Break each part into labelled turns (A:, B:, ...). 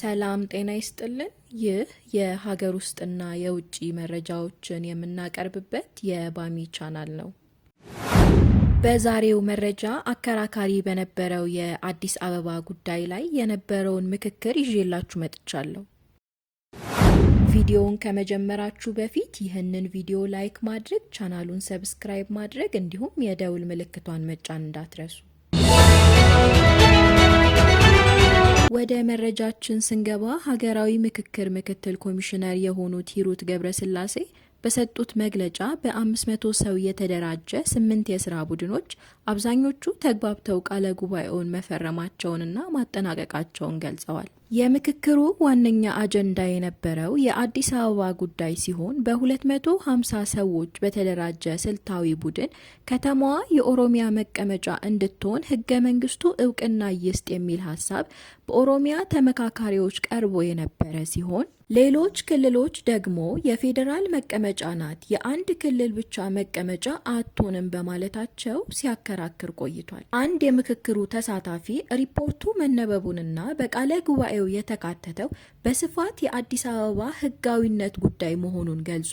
A: ሰላም ጤና ይስጥልን። ይህ የሀገር ውስጥና የውጭ መረጃዎችን የምናቀርብበት የባሚ ቻናል ነው። በዛሬው መረጃ አከራካሪ በነበረው የአዲስ አበባ ጉዳይ ላይ የነበረውን ምክክር ይዤላችሁ መጥቻለሁ። ቪዲዮውን ከመጀመራችሁ በፊት ይህንን ቪዲዮ like ማድረግ፣ ቻናሉን subscribe ማድረግ እንዲሁም የደውል ምልክቷን መጫን እንዳትረሱ። ወደ መረጃችን ስንገባ ሀገራዊ ምክክር ምክትል ኮሚሽነር የሆኑት ሂሩት ገብረስላሴ በሰጡት መግለጫ በ500 ሰው የተደራጀ 8 የስራ ቡድኖች አብዛኞቹ ተግባብተው ቃለ ጉባኤውን መፈረማቸውንና ማጠናቀቃቸውን ገልጸዋል። የምክክሩ ዋነኛ አጀንዳ የነበረው የአዲስ አበባ ጉዳይ ሲሆን በ250 ሰዎች በተደራጀ ስልታዊ ቡድን ከተማዋ የኦሮሚያ መቀመጫ እንድትሆን ሕገ መንግስቱ እውቅና ይስጥ የሚል ሀሳብ በኦሮሚያ ተመካካሪዎች ቀርቦ የነበረ ሲሆን ሌሎች ክልሎች ደግሞ የፌዴራል መቀመጫ ናት፣ የአንድ ክልል ብቻ መቀመጫ አትሆንም በማለታቸው ሲያከራክር ቆይቷል። አንድ የምክክሩ ተሳታፊ ሪፖርቱ መነበቡንና በቃለ ጉባኤው የተካተተው በስፋት የአዲስ አበባ ሕጋዊነት ጉዳይ መሆኑን ገልጾ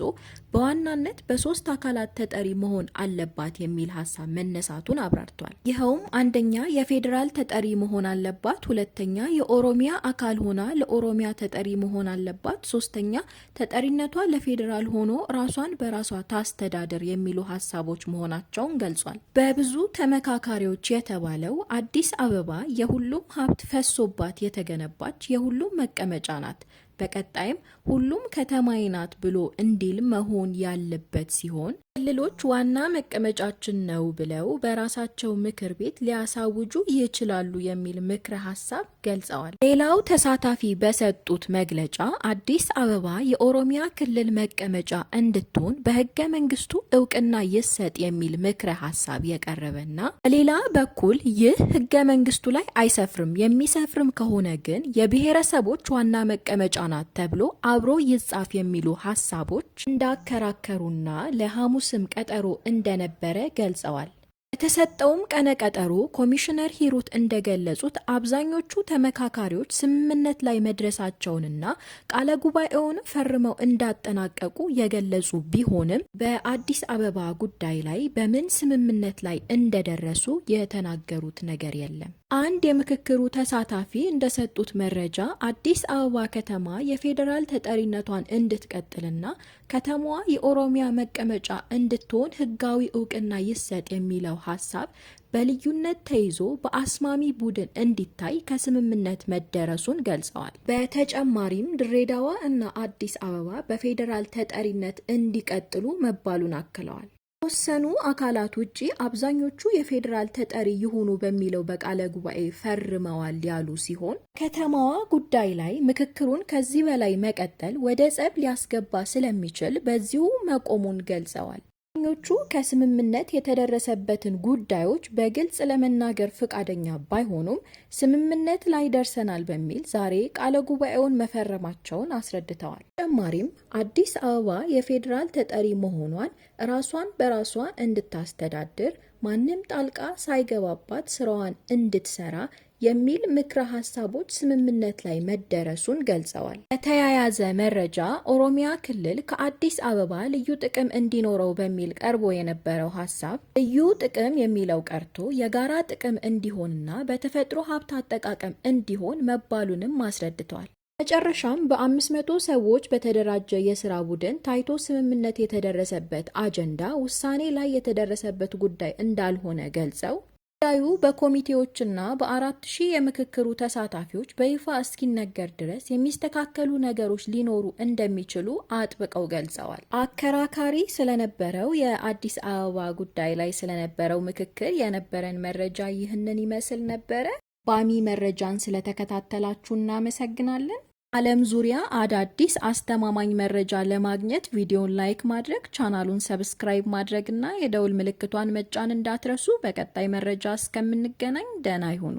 A: በዋናነት በሶስት አካላት ተጠሪ መሆን አለባት የሚል ሀሳብ መነሳቱን አብራርቷል። ይኸውም አንደኛ የፌዴራል ተጠሪ መሆን አለባት፣ ሁለተኛ የኦሮሚያ አካል ሆና ለኦሮሚያ ተጠሪ መሆን አለባት፣ ሶስተኛ ተጠሪነቷ ለፌዴራል ሆኖ ራሷን በራሷ ታስተዳድር የሚሉ ሀሳቦች መሆናቸውን ገልጿል። በብዙ ተመካካሪዎች የተባለው አዲስ አበባ የሁሉም ሀብት ፈሶባት የተገነባች የሁሉም መቀመጫ ናት፣ በቀጣይም ሁሉም ከተማዬ ናት ብሎ እንዲል መሆን ያለበት ሲሆን ክልሎች ዋና መቀመጫችን ነው ብለው በራሳቸው ምክር ቤት ሊያሳውጁ ይችላሉ የሚል ምክረ ሀሳብ ገልጸዋል። ሌላው ተሳታፊ በሰጡት መግለጫ አዲስ አበባ የኦሮሚያ ክልል መቀመጫ እንድትሆን በሕገ መንግስቱ እውቅና ይሰጥ የሚል ምክረ ሀሳብ የቀረበና በሌላ በኩል ይህ ሕገ መንግስቱ ላይ አይሰፍርም፣ የሚሰፍርም ከሆነ ግን የብሔረሰቦች ዋና መቀመጫ ናት ተብሎ አብሮ ይጻፍ የሚሉ ሀሳቦች እንዳከራከሩና ለሐሙስም ቀጠሮ እንደነበረ ገልጸዋል። በተሰጠውም ቀነ ቀጠሮ ኮሚሽነር ሂሩት እንደገለጹት አብዛኞቹ ተመካካሪዎች ስምምነት ላይ መድረሳቸውንና ቃለ ጉባኤውን ፈርመው እንዳጠናቀቁ የገለጹ ቢሆንም በአዲስ አበባ ጉዳይ ላይ በምን ስምምነት ላይ እንደደረሱ የተናገሩት ነገር የለም። አንድ የምክክሩ ተሳታፊ እንደሰጡት መረጃ አዲስ አበባ ከተማ የፌዴራል ተጠሪነቷን እንድትቀጥልና ከተማዋ የኦሮሚያ መቀመጫ እንድትሆን ሕጋዊ እውቅና ይሰጥ የሚለው ሀሳብ በልዩነት ተይዞ በአስማሚ ቡድን እንዲታይ ከስምምነት መደረሱን ገልጸዋል። በተጨማሪም ድሬዳዋ እና አዲስ አበባ በፌዴራል ተጠሪነት እንዲቀጥሉ መባሉን አክለዋል። ከተወሰኑ አካላት ውጪ አብዛኞቹ የፌዴራል ተጠሪ ይሁኑ በሚለው በቃለ ጉባኤ ፈርመዋል ያሉ ሲሆን ከተማዋ ጉዳይ ላይ ምክክሩን ከዚህ በላይ መቀጠል ወደ ጸብ ሊያስገባ ስለሚችል በዚሁ መቆሙን ገልጸዋል። ኞቹ ከስምምነት የተደረሰበትን ጉዳዮች በግልጽ ለመናገር ፈቃደኛ ባይሆኑም ስምምነት ላይ ደርሰናል በሚል ዛሬ ቃለ ጉባኤውን መፈረማቸውን አስረድተዋል። ተጨማሪም አዲስ አበባ የፌዴራል ተጠሪ መሆኗን ራሷን በራሷ እንድታስተዳድር ማንም ጣልቃ ሳይገባባት ስራዋን እንድትሰራ የሚል ምክረ ሀሳቦች ስምምነት ላይ መደረሱን ገልጸዋል። በተያያዘ መረጃ ኦሮሚያ ክልል ከአዲስ አበባ ልዩ ጥቅም እንዲኖረው በሚል ቀርቦ የነበረው ሀሳብ ልዩ ጥቅም የሚለው ቀርቶ የጋራ ጥቅም እንዲሆንና በተፈጥሮ ሀብት አጠቃቀም እንዲሆን መባሉንም አስረድተዋል። መጨረሻም በ500 ሰዎች በተደራጀ የስራ ቡድን ታይቶ ስምምነት የተደረሰበት አጀንዳ ውሳኔ ላይ የተደረሰበት ጉዳይ እንዳልሆነ ገልጸው ጉዳዩ በኮሚቴዎችና በ4000 የምክክሩ ተሳታፊዎች በይፋ እስኪነገር ድረስ የሚስተካከሉ ነገሮች ሊኖሩ እንደሚችሉ አጥብቀው ገልጸዋል። አከራካሪ ስለነበረው የአዲስ አበባ ጉዳይ ላይ ስለነበረው ምክክር የነበረን መረጃ ይህንን ይመስል ነበረ። ባሚ መረጃን ስለተከታተላችሁ እናመሰግናለን። ዓለም ዙሪያ አዳዲስ አስተማማኝ መረጃ ለማግኘት ቪዲዮን like ማድረግ፣ ቻናሉን subscribe ማድረግ እና የደውል ምልክቷን መጫን እንዳትረሱ። በቀጣይ መረጃ እስከምንገናኝ ደህና ይሁኑ።